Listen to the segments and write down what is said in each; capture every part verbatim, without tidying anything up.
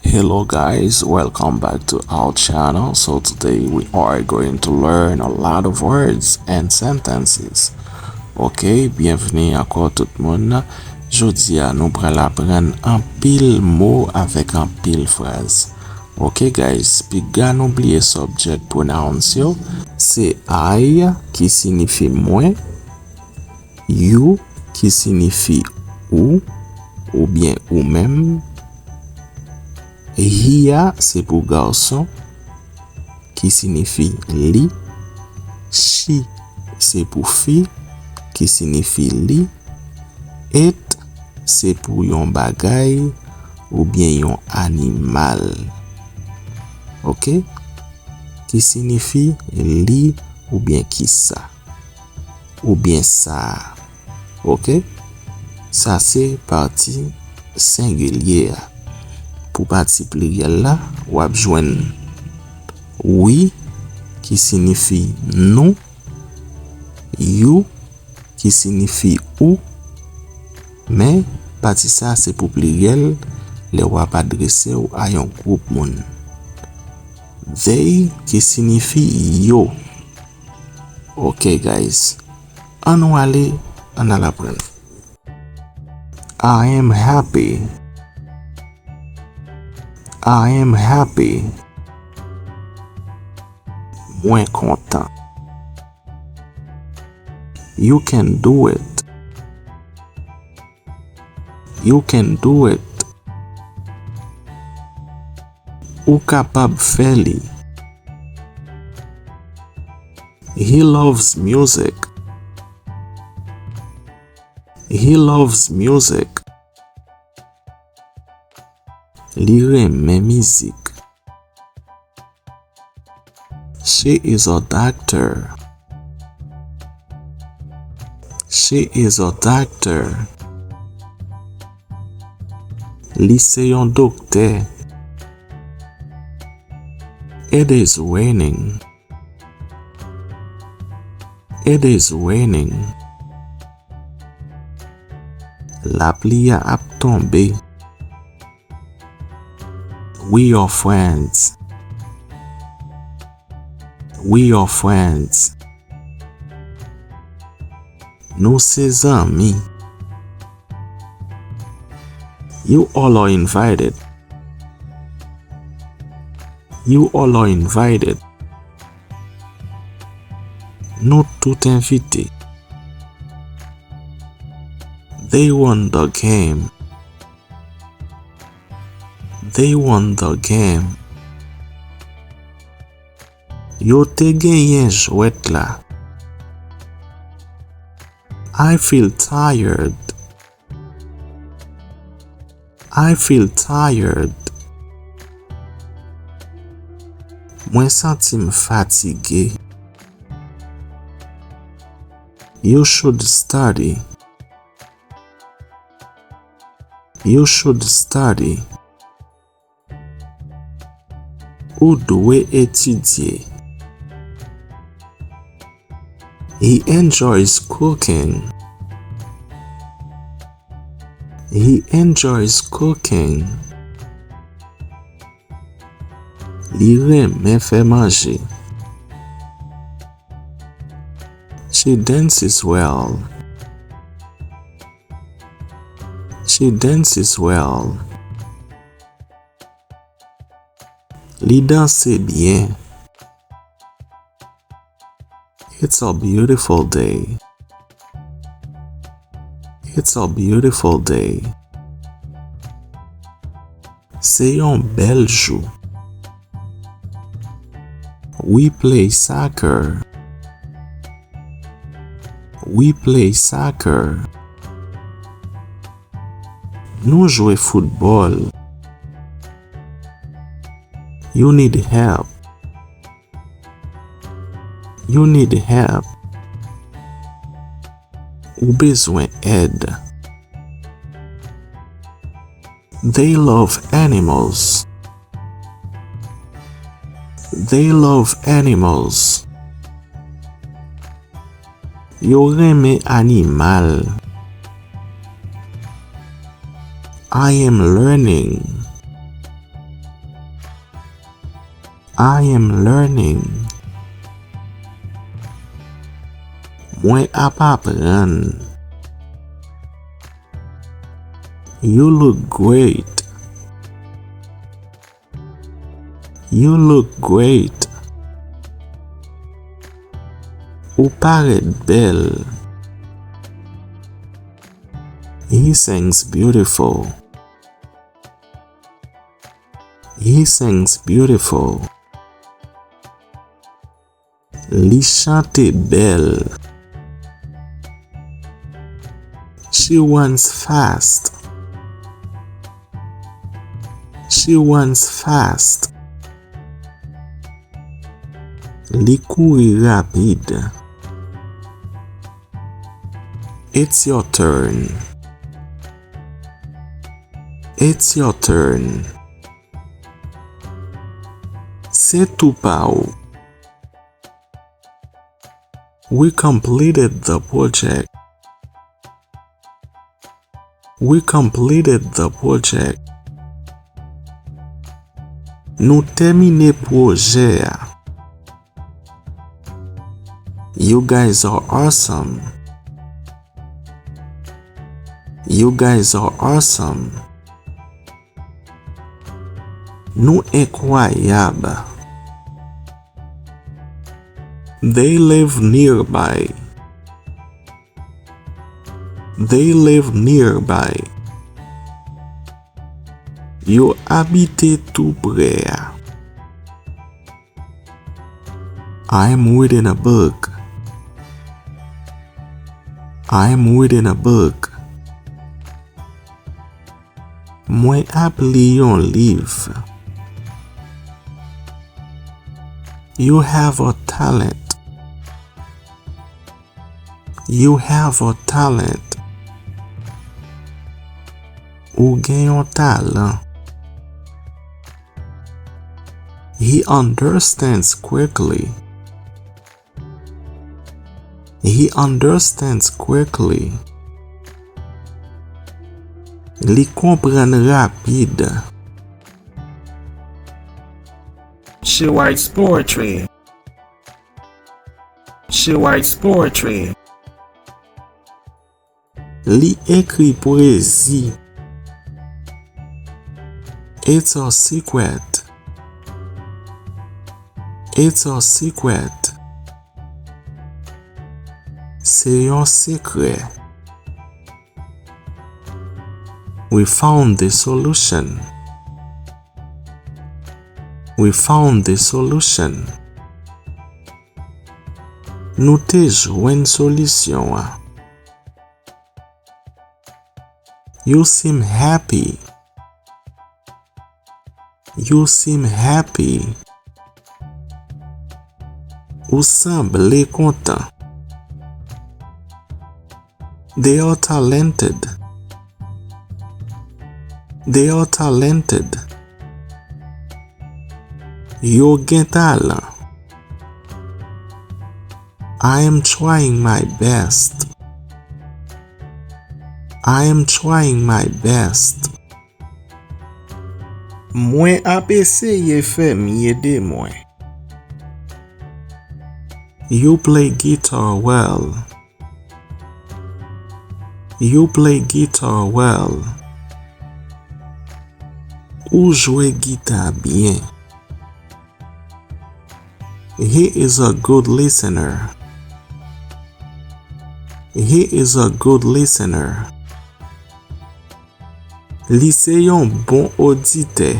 Hello guys, welcome back to our channel. So today we are going to learn a lot of words and sentences. Ok, byenveni ankò tout moun. Jodi a nou pral aprann anpil mo avèk anpil fraz. Ok guys, piga nou bliye subject pronouns yo. Se I ki sinifi mwen, you ki sinifi ou oubyen ou menm, he a se pou gason ki sinifi li, she se pou fi ki sinifi li, it se pou yon bagay oubyen yon animal. Ok? Ki sinifi li oubyen kisa. Oubyen sa. Ok? Sa se pati sengilye a. Pou pati pliryèl la, w ap jwenn we ki sinifi nou, you ki sinifi ou, men pati sa se pou pliryèl lè w ap adrese w a yon gwoup moun. They ki sinifi yo. Ok guys, ann nou ale, ann al aprann. I am happy. I am happy. Mwen kontan. You can do it. You can do it. Ou kapab fè li. He loves music. He loves music. Li renmen mizik. She is a doctor. She is a doctor. Li se yon doktè. It is raining. It is raining. Lapli a ap tonbe. We are friends. We are friends. Nou se zanmi. You all are invited. You all are invited. Nou tout envite. They won the game. They won the game. Yo te genyen jwèt la. I feel tired. I feel tired. Mwen santi m fatige. You should study. You should study. Ou dwe etidye. He enjoys cooking. He enjoys cooking. Li renmen fè manje. She dances well. She dances well. Li danse byen. It's a beautiful day. It's a beautiful day. Se yon bèl jou. We play soccer. We play soccer. Nou jwe foutbòl. You need help. You need help. Ou bezwen èd. They love animals. They love animals. Yo renmen animal. I am learning. I am learning. Mwen ap aprann. You look great. You look great. Ou parèt bèl. He sings beautiful. He sings beautiful. Li chante bèl. She runs fast. She runs fast. Li kouri rapid. It's your turn. It's your turn. Se tou pa w. We completed the project. We completed the project. Nou tèmine pwojè a. You guys are awesome. You guys are awesome. Nou enkwayab. They live nearby. They live nearby. Yo abite tou prè a. I am reading a book. I am reading a book. Mwen ap li yon liv. You have a talent. You have a talent. Ou gen yon talan. He understands quickly. He understands quickly. Li konprann rapid. She writes poetry. She writes poetry. Li ekri pwezi. It's a secret. It's a secret. Se yon sekrè. We found the solution. We found the solution. Nou te jwenn solisyon an. You seem happy. You seem happy. Ou sanble kontan. They are talented. They are talented. Yo gen talan. I am trying my best. I am trying my best. Mwen ap eseye fè mye de mwen. You play guitar well. You play guitar well. Ou jwe gita byen. He is a good listener. He is a good listener. Li se yon bon oditè.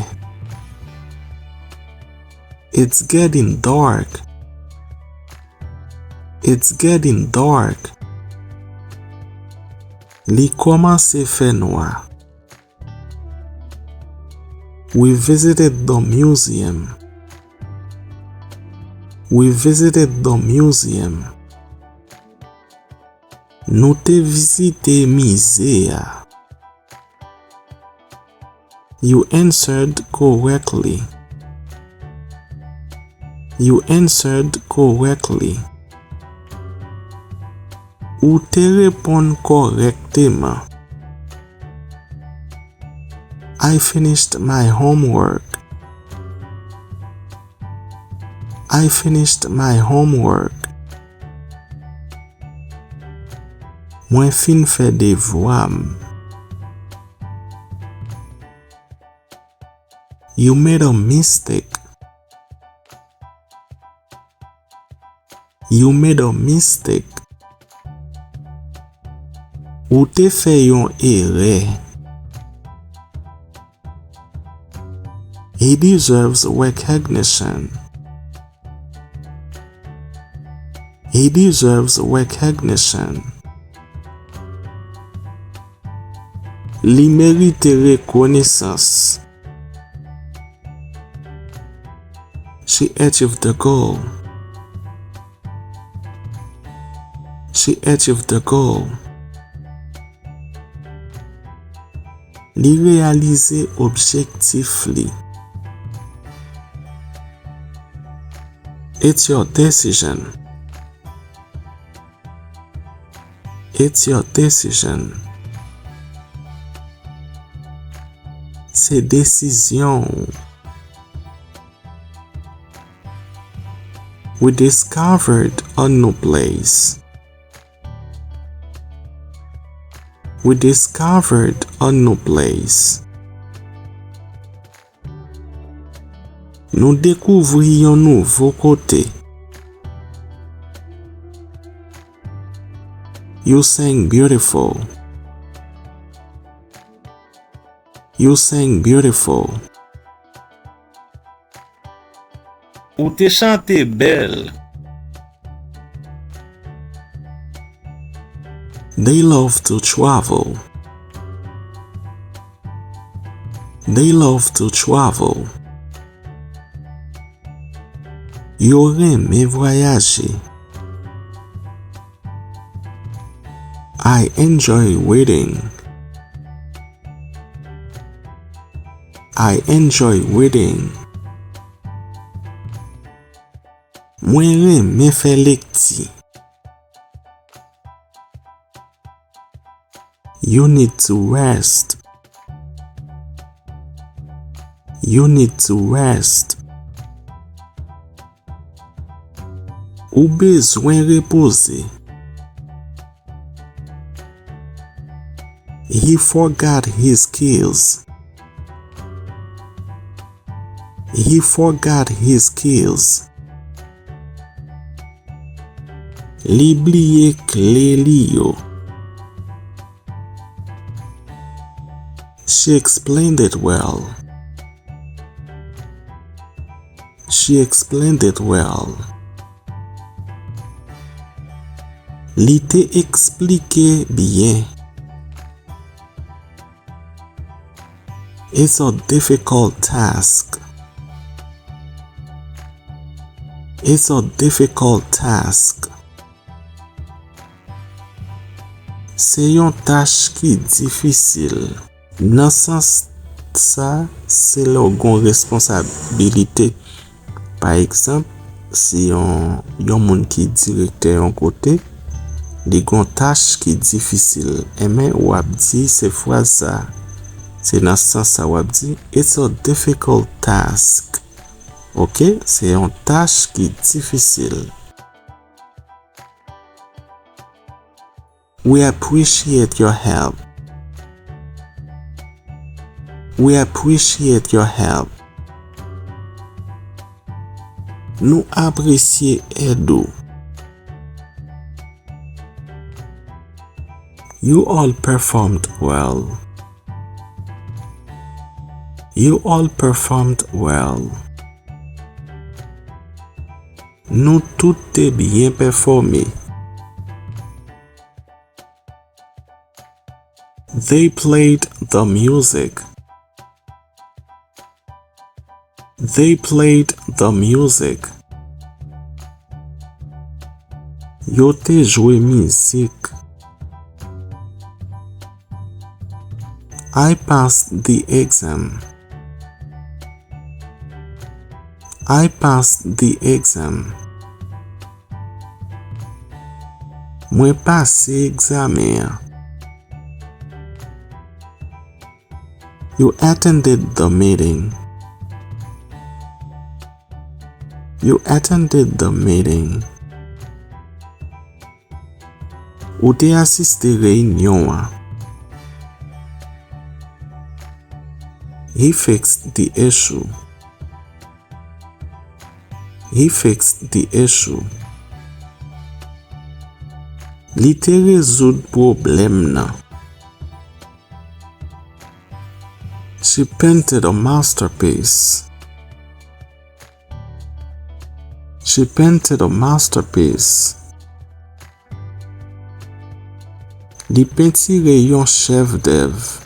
It's getting dark. It's getting dark. Li kòmanse fè nwa. We visited the museum. We visited the museum. Nou te vizite mize a. You answered correctly. You answered correctly. Ou te reponn kòrèkteman. I finished my homework. I finished my homework. Mwen fin fè devwa m. You made a mistake. You made a mistake. Ou te fè yon erè. He deserves recognition. He deserves recognition. Li merite rekonesans. She achieved the goal. She achieved the goal. Li reyalize objektif li. It's your decision. It's your decision. Se desizyon w. We discovered a new place. We discovered a new place. Nou dekouvri yon nouvo kote. You sang beautiful. You sang beautiful. Ou te chante bèl. They love to travel. They love to travel. Yo renmen vwayaje. I enjoy reading. I enjoy reading. Mwen renmen fè lekti. You need to rest. You need to rest. Ou bezwen repoze. He forgot his keys. He forgot his keys. Li bliye kle li yo. She explained it well. She explained it well. Li te eksplike byen. It's a difficult task. It's a difficult task. Se yon tach ki difisil. Nan sans sa, se lè w gen yon responsabilite. Pa egzanp, si yon, yon moun ki direktè yon kote, li gen yon tach ki difisil, enben w ap di se fraz sa, se nan sans sa w ap di, "It's a difficult task." Oke, se yon tach ki difisil. We appreciate your help. We appreciate your help. Nou apresye èd ou. You all performed well. You all performed well. Nou tout te byen pèfòme. They played the music. They played the music. Yo te jwe mizik. I passed the exam. I passed the exam. Mwen pase egzamen an. You attended the meeting. You attended the meeting. Ou te asiste reyinyon an. He fixed the issue. He fixed the issue. Li te rezoud pwoblèm nan. She painted a masterpiece. She painted a masterpiece. Li pentire yon chèf dèv.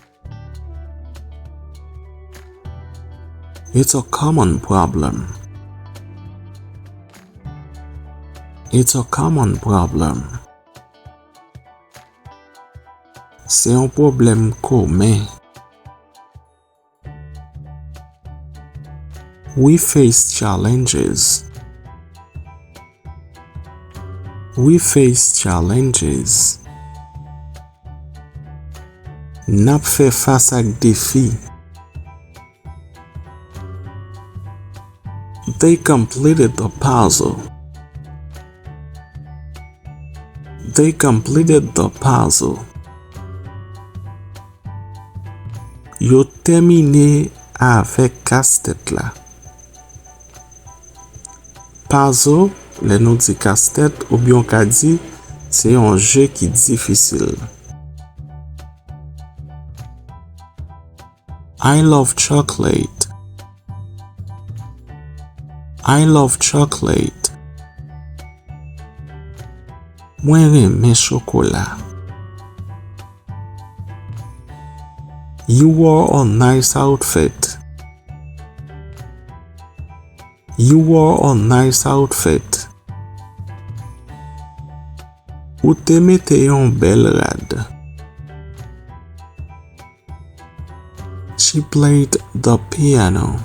It's a common problem. It's a common problem. Se yon pwoblèm komen. We face challenges. We face challenges. N ap fè fas ak defi. They completed the puzzle. They completed the puzzle. Yo tèmine avèk kastèt la. Puzzle, lè nou di kastèt, oubyen w ka di, se yon je ki difisil. I love chocolate. I love chocolate. Mwen renmen chokola. You wore a nice outfit. You wore a nice outfit. Ou te mete yon bèl rad. She played the piano.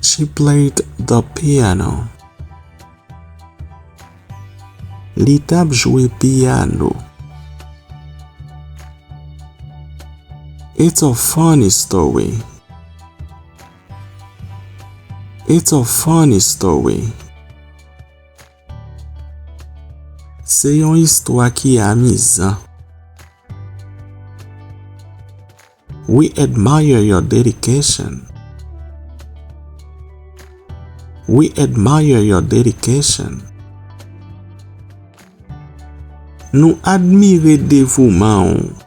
She played the piano. Li t ap jwe pyano. It's a funny story. It's a funny story. Se yon istwa ki amizan. We admire your dedication. We admire your dedication. Nou admire devouman w.